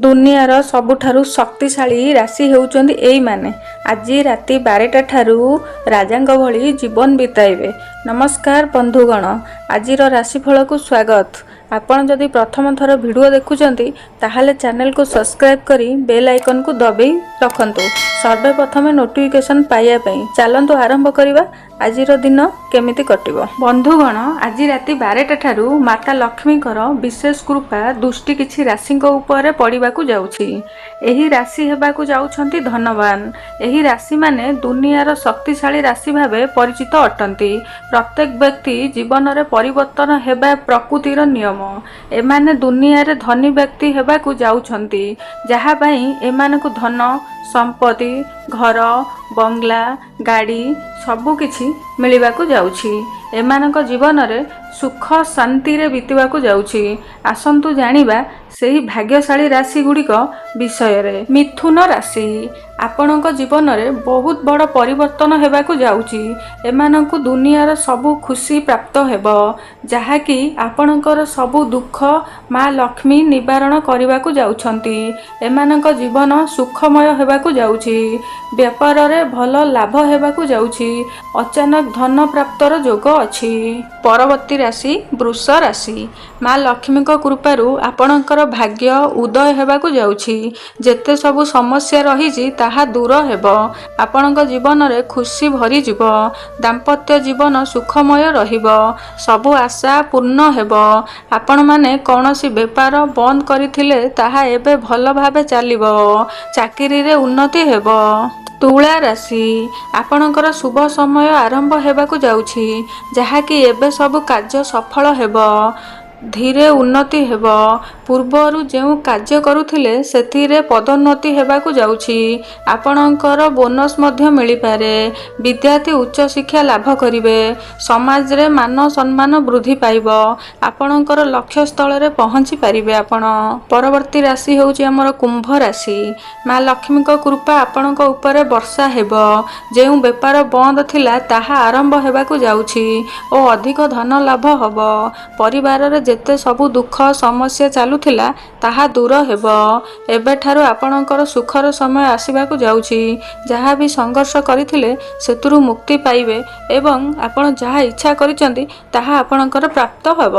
ଦୁନିଆର ସବୁଠାରୁ ଶକ୍ତିଶାଳୀ ରାଶି ହେଉଛନ୍ତି ଏଇମାନେ। ଆଜି ରାତି 12ଟା ଠାରୁ ରାଜାଙ୍କ ଭଳି ଜୀବନ ବିତାଇବେ। ନମସ୍କାର ବନ୍ଧୁଗଣ, ଆଜିର ରାଶିଫଳକୁ ସ୍ୱାଗତ। ଆପଣ ଯଦି ପ୍ରଥମ ଥର ଭିଡ଼ିଓ ଦେଖୁଛନ୍ତି, ତାହେଲେ ଚ୍ୟାନେଲକୁ ସବସ୍କ୍ରାଇବ୍ କରି ବେଲ୍ ଆଇକନକୁ ଦବେଇ ରଖନ୍ତୁ ସର୍ବେ ପ୍ରଥମେ ନୋଟିଫିକେସନ୍ ପାଇବା ପାଇଁ। ଚାଲନ୍ତୁ ଆରମ୍ଭ କରିବା, ଆଜିର ଦିନ କେମିତି କଟିବ। ବନ୍ଧୁଗଣ, ଆଜି ରାତି 12ଟା ଠାରୁ ମାତା ଲକ୍ଷ୍ମୀଙ୍କର ବିଶେଷ କୃପା ଦୃଷ୍ଟି କିଛି ରାଶିଙ୍କ ଉପରେ ପଡ଼ିବାକୁ ଯାଉଛି। ଏହି ରାଶି ହେବାକୁ ଯାଉଛନ୍ତି ଧନବାନ। ଏହି ରାଶିମାନେ ଦୁନିଆର ଶକ୍ତିଶାଳୀ ରାଶି ଭାବେ ପରିଚିତ ଅଟନ୍ତି। ପ୍ରତ୍ୟେକ ବ୍ୟକ୍ତି ଜୀବନରେ ପରିବର୍ତ୍ତନ ହେବା ପ୍ରକୃତିର ନିୟମ। ଏମାନେ ଦୁନିଆରେ ଧନୀ ବ୍ୟକ୍ତି ହେବାକୁ ଯାଉଛନ୍ତି, ଯାହା ପାଇଁ ଏମାନଙ୍କୁ ଧନ, ସମ୍ପତ୍ତି, ଘର, ବଙ୍ଗଳା, ଗାଡ଼ି ସବୁ କିଛି ମିଳିବାକୁ ଯାଉଛି। ଏମାନଙ୍କ ଜୀବନରେ ସୁଖ ଶାନ୍ତିରେ ବିତିବାକୁ ଯାଉଛି। ଆସନ୍ତୁ ଜାଣିବା ସେହି ଭାଗ୍ୟଶାଳୀ ରାଶି ଗୁଡ଼ିକ ବିଷୟରେ। ମିଥୁନ ରାଶି, ଆପଣଙ୍କ ଜୀବନରେ ବହୁତ ବଡ଼ ପରିବର୍ତ୍ତନ ହେବାକୁ ଯାଉଛି। ଏମାନଙ୍କୁ ଦୁନିଆର ସବୁ ଖୁସି ପ୍ରାପ୍ତ ହେବ, ଯାହାକି ଆପଣଙ୍କର ସବୁ ଦୁଃଖ ମା ଲକ୍ଷ୍ମୀ ନିବାରଣ କରିବାକୁ ଯାଉଛନ୍ତି। ଏମାନଙ୍କ ଜୀବନ ସୁଖମୟ ହେବାକୁ ଯାଉଛି। ବେପାରରେ ଭଲ ଲାଭ ହେବାକୁ ଯାଉଛି। ଅଚାନକ ଧନ ପ୍ରାପ୍ତର ଯୋଗ ଅଛି। ପରବର୍ତ୍ତୀ ରାଶି ବୃଷ ରାଶି। ମା ଲକ୍ଷ୍ମୀଙ୍କ କୃପାରୁ ଆପଣଙ୍କର ଭାଗ୍ୟ ଉଦୟ ହେବାକୁ ଯାଉଛି। ଯେତେ ସବୁ ସମସ୍ୟା ରହିଛି, ତାହା ଦୂର ହେବ। ଆପଣଙ୍କ ଜୀବନରେ ଖୁସି ଭରିଯିବ। ଦାମ୍ପତ୍ୟ ଜୀବନ ସୁଖମୟ ରହିବ। ସବୁ ଆଶା ପୂର୍ଣ୍ଣ ହେବ। ଆପଣମାନେ କୌଣସି ବେପାର ବନ୍ଦ କରିଥିଲେ, ତାହା ଏବେ ଭଲ ଭାବେ ଚାଲିବ। ଚାକିରିରେ ଉନ୍ନତି ହେବ। ତୁଳା ରାଶି, ଆପଣଙ୍କର ଶୁଭ ସମୟ ଆରମ୍ଭ ହେବାକୁ ଯାଉଛି, ଯାହାକି ଏବେ ସବୁ କାର୍ଯ୍ୟ ସଫଳ ହେବ। ଧୀରେ ଉନ୍ନତି ହେବ। ପୂର୍ବରୁ ଯେଉଁ କାର୍ଯ୍ୟ କରୁଥିଲେ, ସେଥିରେ ପଦୋନ୍ନତି ହେବାକୁ ଯାଉଛି। ଆପଣଙ୍କର ବୋନସ୍ ମଧ୍ୟ ମିଳିପାରେ। ବିଦ୍ୟାର୍ଥୀ ଉଚ୍ଚଶିକ୍ଷା ଲାଭ କରିବେ। ସମାଜରେ ମାନ ସମ୍ମାନ ବୃଦ୍ଧି ପାଇବ। ଆପଣଙ୍କର ଲକ୍ଷ୍ୟସ୍ଥଳରେ ପହଞ୍ଚି ପାରିବେ ଆପଣ। ପରବର୍ତ୍ତୀ ରାଶି ହେଉଛି ଆମର କୁମ୍ଭ ରାଶି। ମା ଲକ୍ଷ୍ମୀଙ୍କ କୃପା ଆପଣଙ୍କ ଉପରେ ବର୍ଷା ହେବ। ଯେଉଁ ବେପାର ବନ୍ଦ ଥିଲା, ତାହା ଆରମ୍ଭ ହେବାକୁ ଯାଉଛି ଓ ଅଧିକ ଧନ ଲାଭ ହେବ। ପରିବାରରେ ଯେତେ ସବୁ ଦୁଃଖ ସମସ୍ୟା ଚାଲୁଥିଲା, ତାହା ଦୂର ହେବ। ଏବେଠାରୁ ଆପଣଙ୍କର ସୁଖର ସମୟ ଆସିବାକୁ ଯାଉଛି। ଯାହା ବି ସଂଘର୍ଷ କରିଥିଲେ, ସେଥିରୁ ମୁକ୍ତି ପାଇବେ ଏବଂ ଆପଣ ଯାହା ଇଚ୍ଛା କରିଛନ୍ତି, ତାହା ଆପଣଙ୍କର ପ୍ରାପ୍ତ ହେବ।